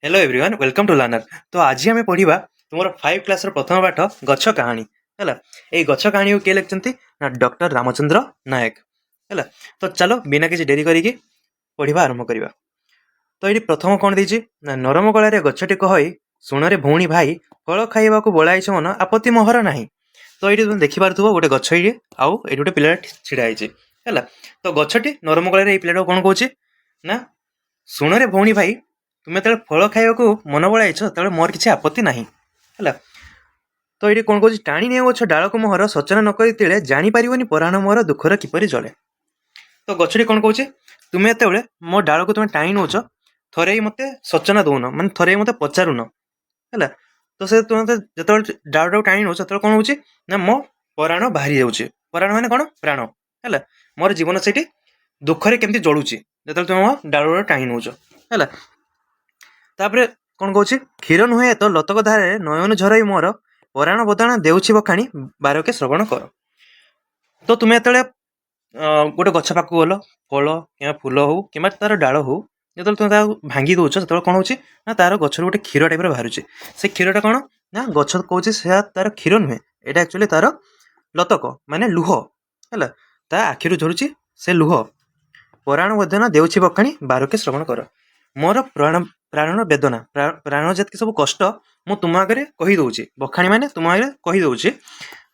Hello everyone, welcome to Learner। ତ ଆଜି ଆମେ ପଢ଼ିବା ତୁମର 5 କ୍ଲାସ୍ର ପ୍ରଥମ ପାଠ ଗଛ କାହାଣୀ, ହେଲା। ଏଇ ଗଛ କାହାଣୀକୁ କିଏ ଲେଖିଛନ୍ତି ନା ଡକ୍ଟର ରାମଚନ୍ଦ୍ର ନାୟକ, ହେଲା। ତ ଚାଲ, ବିନା କିଛି ଡେରି କରିକି ପଢ଼ିବା ଆରମ୍ଭ କରିବା। ତ ଏଇଠି ପ୍ରଥମ କ'ଣ ଦେଇଛି ନା, ନରମ ଗଳାରେ ଗଛଟି କହଇ, ଶୁଣରେ ଭଉଣୀ ଭାଇ, ଫଳ ଖାଇବାକୁ ବଳାଇଛ ମନ, ଆପତ୍ତି ମୋହର ନାହିଁ। ତ ଏଇଠି ତୁମେ ଦେଖିପାରୁଥିବ ଗୋଟେ ଗଛ ଏଇଠି, ଆଉ ଏଇଠି ଗୋଟେ ପିଲାଟା ଛିଡ଼ା ହେଇଛି, ହେଲା। ତ ଗଛଟି ନରମ ଗଳାରେ ଏଇ ପିଲାଟାକୁ କ'ଣ କହୁଛି ନା, ଶୁଣରେ ଭଉଣୀ ଭାଇ, ତୁମେ ଯେତେବେଳେ ଫଳ ଖାଇବାକୁ ମନ ବଳାଇଛ, ସେତେବେଳେ ମୋର କିଛି ଆପତ୍ତି ନାହିଁ, ହେଲା। ତ ଏଇଠି କ'ଣ କହୁଛି? ଟାଣି ନିଅ ଗଛ ଡାଳକୁ ମୋହର, ସୂଚନା ନ କରି ତିଳେ, ଜାଣିପାରିବନି ପରାଣ ମୋର ଦୁଃଖର କିପରି ଜଳେ। ତ ଗଛଟି କ'ଣ କହୁଛି? ତୁମେ ଯେତେବେଳେ ମୋ ଡାଳକୁ ତୁମେ ଟାଣି ନେଉଛ, ଥରେ ବି ମୋତେ ସୂଚନା ଦଉନ, ମାନେ ଥରେ ବି ମୋତେ ପଚାରୁନ, ହେଲା। ତ ସେ ତୁମେ ମୋତେ ଯେତେବେଳେ ଡାଳଟାକୁ ଟାଣି ନେଉଛ, ସେତେବେଳେ କ'ଣ ହେଉଛି ନା ମୋ ପରାଣ ବାହାରି ଯାଉଛି। ପରାଣ ମାନେ କ'ଣ? ପ୍ରାଣ, ହେଲା। ମୋର ଜୀବନ ସେଇଠି ଦୁଃଖରେ କେମିତି ଜଳୁଛି, ଯେତେବେଳେ ତୁମେ ମୋ ଡାଳଟା ଟାଣି ନେଉଛ, ହେଲା। ତାପରେ କ'ଣ କହୁଛି? କ୍ଷୀର ନୁହେଁ ତ ଲତକ ଧାରରେ ନୟନ ଝରଇ ମୋର ପରାଣ ବଦାଣ ଦେଉଛି ବଖାଣି, ବାରକେ ଶ୍ରବଣ କର। ତ ତୁମେ ଯେତେବେଳେ ଗୋଟେ ଗଛ ପାଖକୁ ଗଲ, ଫଳ କିମ୍ବା ଫୁଲ ହଉ କିମ୍ବା ତାର ଡାଳ ହଉ, ଯେତେବେଳେ ତୁମେ ତାକୁ ଭାଙ୍ଗି ଦେଉଛ, ସେତେବେଳେ କ'ଣ ହେଉଛି ନା ତାର ଗଛରୁ ଗୋଟେ କ୍ଷୀର ଟାଇପ୍ର ବାହାରୁଛି। ସେ କ୍ଷୀରଟା କ'ଣ ନା ଗଛ କହୁଛି, ସେୟା ତାର କ୍ଷୀର ନୁହେଁ, ଏଇଟା ଆକ୍ଚୁଆଲି ତାର ଲତକ, ମାନେ ଲୁହ, ହେଲା। ତା ଆଖିରୁ ଝରୁଛି ସେ ଲୁହ। ପରାଣ ବେଦନା ଦେଉଛି ବଖାଣି, ବାରକେ ଶ୍ରବଣ କର। ମୋର ପ୍ରାଣର ବେଦନା, ପ୍ରାଣ ଯେତିକି ସବୁ କଷ୍ଟ, ମୁଁ ତୁମ ଆଗରେ କହିଦେଉଛି। ବଖାଣି ମାନେ ତୁମ ଆଗରେ କହିଦେଉଛି,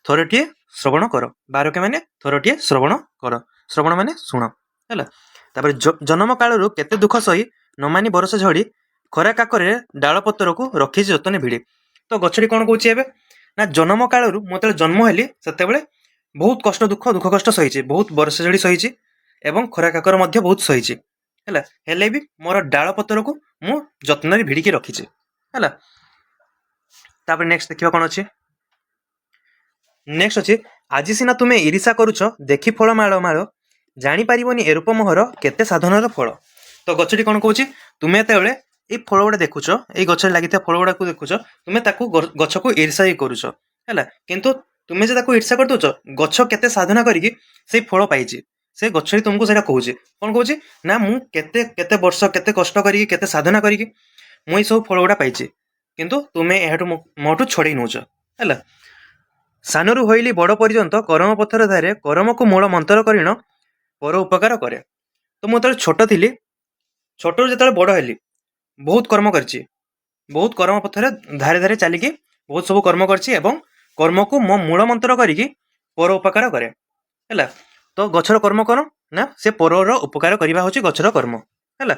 ଥରଟିଏ ଶ୍ରବଣ କର। ବାରକେ ମାନେ ଥରଟିଏ ଶ୍ରବଣ କର, ଶ୍ରବଣ ମାନେ ଶୁଣ, ହେଲା। ତାପରେ, ଜନ୍ମ କାଳରୁ କେତେ ଦୁଃଖ ସହି, ନମାନି ବରଷ ଝଡ଼ି, ଖରା କାକରରେ ଡାଳ ପତ୍ରକୁ ରଖିଛି ଯତ୍ନ ଭିଡ଼ି। ତ ଗଛଟି କ'ଣ କହୁଛି ଏବେ ନା, ଜନ୍ମ କାଳରୁ, ମୁଁ ଯେତେବେଳେ ଜନ୍ମ ହେଲି, ସେତେବେଳେ ବହୁତ କଷ୍ଟ, ଦୁଃଖ କଷ୍ଟ ସହିଛି, ବହୁତ ବର୍ଷା ଝଡ଼ି ସହିଛି ଏବଂ ଖରା କାକର ମଧ୍ୟ ବହୁତ ସହିଛି, ହେଲା। ହେଲେ ବି ମୋର ଡାଳ ପତ୍ରକୁ ମୁଁ ଯତ୍ନରେ ଭିଡ଼ିକି ରଖିଛି, ହେଲା। ତାପରେ ନେକ୍ସଟ ଦେଖିବା କ'ଣ ଅଛି। ନେକ୍ସଟ ଅଛି, ଆଜି ସିନା ତୁମେ ଈର୍ଷା କରୁଛ ଦେଖି ଫଳ ମାଳ ମାଳ, ଜାଣିପାରିବନି ଏ ରୂପ ମୋହର କେତେ ସାଧନାର ଫଳ। ତ ଗଛଟି କ'ଣ କହୁଛି? ତୁମେ ଯେତେବେଳେ ଏଇ ଫଳ ଗୁଡ଼ା ଦେଖୁଛ, ଏଇ ଗଛରେ ଲାଗିଥିବା ଫଳ ଗୁଡ଼ାକୁ ଦେଖୁଛ, ତୁମେ ତାକୁ ଗଛକୁ ଈର୍ଷା ହିଁ କରୁଛ, ହେଲା। କିନ୍ତୁ ତୁମେ ଯେ ତାକୁ ଈର୍ଷା କରିଦଉଛ, ଗଛ କେତେ ସାଧନା କରିକି ସେଇ ଫଳ ପାଇଛି। ସେ ଗଛଟି ତୁମକୁ ସେଇଟା କହୁଛି। କ'ଣ କହୁଛି ନା, ମୁଁ କେତେ କେତେ ବର୍ଷ, କେତେ କଷ୍ଟ କରିକି, କେତେ ସାଧନା କରିକି ମୁଁ ଏଇ ସବୁ ଫଳ ଗୁଡ଼ା ପାଇଛି, କିନ୍ତୁ ତୁମେ ଏହାଠୁ ମୋଠୁ ଛଡ଼େଇ ନେଉଛ, ହେଲା। ସାନରୁ ହୋଇଲି ବଡ଼ ପର୍ଯ୍ୟନ୍ତ କରମ ପଥର ଧାରେ, କରମକୁ ମୂଳ ମନ୍ତ୍ର କରିଣ ପର ଉପକାର କରେ। ତ ମୁଁ ଯେତେବେଳେ ଛୋଟ ଥିଲି, ଛୋଟରୁ ଯେତେବେଳେ ବଡ଼ ହେଲି, ବହୁତ କର୍ମ କରିଛି। ବହୁତ କର୍ମ ପଥରେ ଧାରେ ଧାରେ ଚାଲିକି ବହୁତ ସବୁ କର୍ମ କରିଛି ଏବଂ କର୍ମକୁ ମୋ ମୂଳ ମନ୍ତ୍ର କରିକି ପର ଉପକାର କରେ, ହେଲା। ତ ଗଛର କର୍ମ କ'ଣ ନା ସେ ପରର ଉପକାର କରିବା ହେଉଛି ଗଛର କର୍ମ, ହେଲା।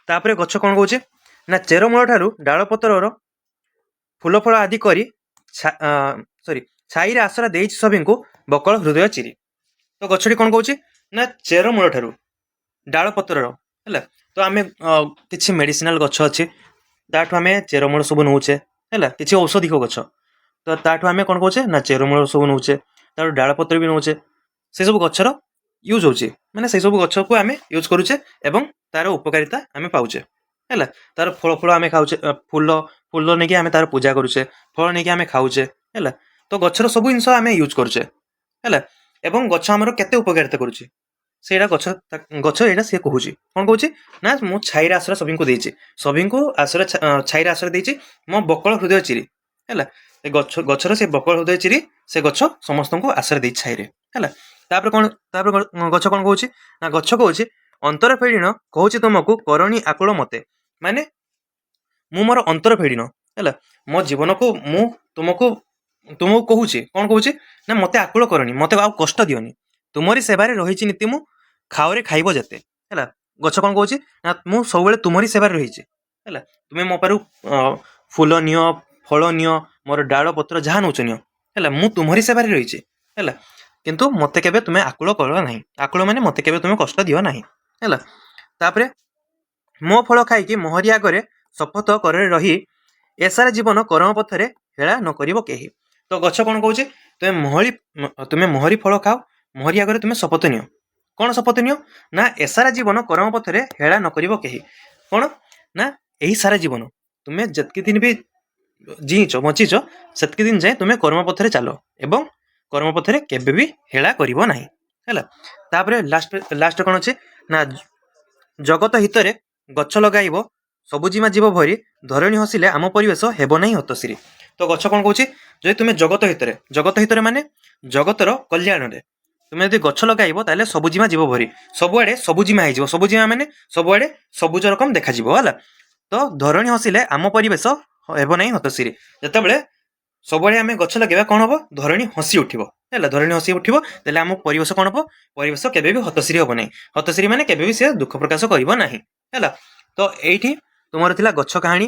ତାପରେ ଗଛ କ'ଣ କହୁଛି ନା, ଚେରମୂଳ ଠାରୁ ଡାଳ ପତ୍ରର ଫୁଲ ଫଳ ଆଦି କରି, ସରି, ଛାଇରେ ଆସରା ଦେଇଛି ସଭିଙ୍କୁ ବକଳ ହୃଦୟ ଚିରି। ତ ଗଛଟି କ'ଣ କହୁଛି ନା, ଚେରମୂଳ ଠାରୁ ଡାଳ ପତ୍ରର, ହେଲା। ତ ଆମେ କିଛି ମେଡିସିନାଲ ଗଛ ଅଛି, ତାଠୁ ଆମେ ଚେରମୂଳ ସବୁ ନେଉଛେ, ହେଲା। କିଛି ଔଷଧିକ ଗଛ, ତ ତାଠୁ ଆମେ କ'ଣ କହୁଛେ ନା ଚେରମୂଳ ସବୁ ନେଉଛେ, ତାଠୁ ଡାଳ ପତ୍ର ବି ନେଉଛେ। ସେସବୁ ଗଛର ୟୁଜ୍ ହେଉଛି, ମାନେ ସେସବୁ ଗଛକୁ ଆମେ ୟୁଜ୍ କରୁଛେ ଏବଂ ତାର ଉପକାରିତା ଆମେ ପାଉଛେ, ହେଲା। ତାର ଫଳ ଆମେ ଖାଉଛେ, ଫୁଲ ନେଇକି ଆମେ ତାର ପୂଜା କରୁଛେ, ଫଳ ନେଇକି ଆମେ ଖାଉଛେ, ହେଲା। ତ ଗଛର ସବୁ ଜିନିଷ ଆମେ ୟୁଜ୍ କରୁଛେ, ହେଲା। ଏବଂ ଗଛ ଆମର କେତେ ଉପକାରିତା କରୁଛି, ସେଇଟା ଗଛ ଏଇଟା ସିଏ କହୁଛି। କ'ଣ କହୁଛି ନା, ମୁଁ ଛାଇର ଆଶ୍ରୟ ସଭିଙ୍କୁ ଦେଇଛି, ସଭିଙ୍କୁ ଆଶ୍ରୟ, ଛାଇର ଆଶ୍ରୟ ଦେଇଛି ମୋ ବକଳ ହୃଦୟ ଚିରି, ହେଲା। ସେ ଗଛର ସେ ବକଳ ହୃଦୟ ଚିରି ସେ ଗଛ ସମସ୍ତଙ୍କୁ ଆଶ୍ରୟ ଦେଇଛି ଛାଇରେ, ହେଲା। ତାପରେ କ'ଣ? ତାପରେ ଗଛ କ'ଣ କହୁଛି ନା, ଗଛ କହୁଛି, ଅନ୍ତର ଫେଡ଼ିଣ କହୁଛି ତୁମକୁ କରଣି ଆକୁଳ ମତେ। ମାନେ ମୁଁ ମୋର ଅନ୍ତର ଫେଡ଼ିଣ, ହେଲା, ମୋ ଜୀବନକୁ ମୁଁ ତୁମକୁ କହୁଛି। କ'ଣ କହୁଛି ନା, ମୋତେ ଆକୁଳ କରନି, ମୋତେ ଆଉ କଷ୍ଟ ଦିଅନି। ତୁମରି ସେବାରେ ରହିଛି ନୀତି ମୁଁ, ଖାଅରେ ଖାଇବ ଯେତେ, ହେଲା। ଗଛ କ'ଣ କହୁଛି ନା, ମୁଁ ସବୁବେଳେ ତୁମରି ସେବାରେ ରହିଛି, ହେଲା। ତୁମେ ମୋ ପାରୁ ଫୁଲ ନିଅ, ଫଳ ନିଅ, ମୋର ଡାଳ ପତ୍ର ଯାହା ନେଉଛ ନିଅ, ହେଲା। ମୁଁ ତୁମରି ସେବାରେ ରହିଛି, ହେଲା। କିନ୍ତୁ ମୋତେ କେବେ ତୁମେ ଆକୁଳ କର ନାହିଁ। ଆକୁଳ ମାନେ ମୋତେ କେବେ ତୁମେ କଷ୍ଟ ଦିଅ ନାହିଁ, ହେଲା। ତାପରେ, ମୋ ଫଳ ଖାଇକି ମୋହରି ଆଗରେ ଶପଥ କରରେ ରହି, ଏ ସାରା ଜୀବନ କର୍ମ ପଥରେ ହେଳା ନ କରିବ କେହି। ତ ଗଛ କ'ଣ କହୁଛି? ତୁମେ ମୋହରି ଫଳ ଖାଅ, ମୋହରି ଆଗରେ ତୁମେ ଶପଥ ନିଅ। କ'ଣ ଶପଥ ନିଅ ନା, ଏ ସାରା ଜୀବନ କର୍ମ ପଥରେ ହେଳା ନ କରିବ କେହି। କ'ଣ ନା, ଏହି ସାରା ଜୀବନ ତୁମେ ଯେତିକି ଦିନ ବି ଜିଇଁଛ, ବଞ୍ଚିଛ, ସେତିକି ଦିନ ଯାଏଁ ତୁମେ କର୍ମ ପଥରେ ଚାଲ ଏବଂ କର୍ମ ପଥରେ କେବେ ବି ହେଳା କରିବ ନାହିଁ, ହେଲା। ତାପରେ ଲାଷ୍ଟ କ'ଣ ଅଛି ନା, ଜଗତ ହିତରେ ଗଛ ଲଗାଇବ, ସବୁଜିମା ଯିବ ଭରି, ଧରଣୀ ହସିଲେ ଆମ ପରିବେଶ ହେବ ନାହିଁ ହତଶ୍ରୀ। ତ ଗଛ କ'ଣ କହୁଛି? ଯଦି ତୁମେ ଜଗତ ହିତରେ, ଜଗତ ହିତରେ ମାନେ ଜଗତର କଲ୍ୟାଣରେ ତୁମେ ଯଦି ଗଛ ଲଗାଇବ, ତାହେଲେ ସବୁଜିମା ଯିବ ଭରି, ସବୁଆଡ଼େ ସବୁଜିମା ହେଇଯିବ। ସବୁଜିମା ମାନେ ସବୁଆଡ଼େ ସବୁଜ ରକମ ଦେଖାଯିବ, ହେଲା। ତ ଧରଣୀ ହସିଲେ ଆମ ପରିବେଶ ହେବ ନାହିଁ ହତଶ୍ରୀ। ଯେତେବେଳେ ସବୁଆଡ଼େ ଆମେ ଗଛ ଲଗେଇବା, କ'ଣ ହବ? ଧରଣୀ ହସି ଉଠିବ, ହେଲା। ଧରଣୀ ହସି ଉଠିବ, ତାହେଲେ ଆମ ପରିବେଶ କ'ଣ ହବ? ପରିବେଶ କେବେ ବି ହତଶ୍ରୀ ହବ ନାହିଁ। ହତଶ୍ରୀ ମାନେ କେବେ ବି ସେ ଦୁଃଖ ପ୍ରକାଶ କରିବ ନାହିଁ, ହେଲା। ତ ଏଇଠି ତୁମର ଥିଲା ଗଛ କାହାଣୀ।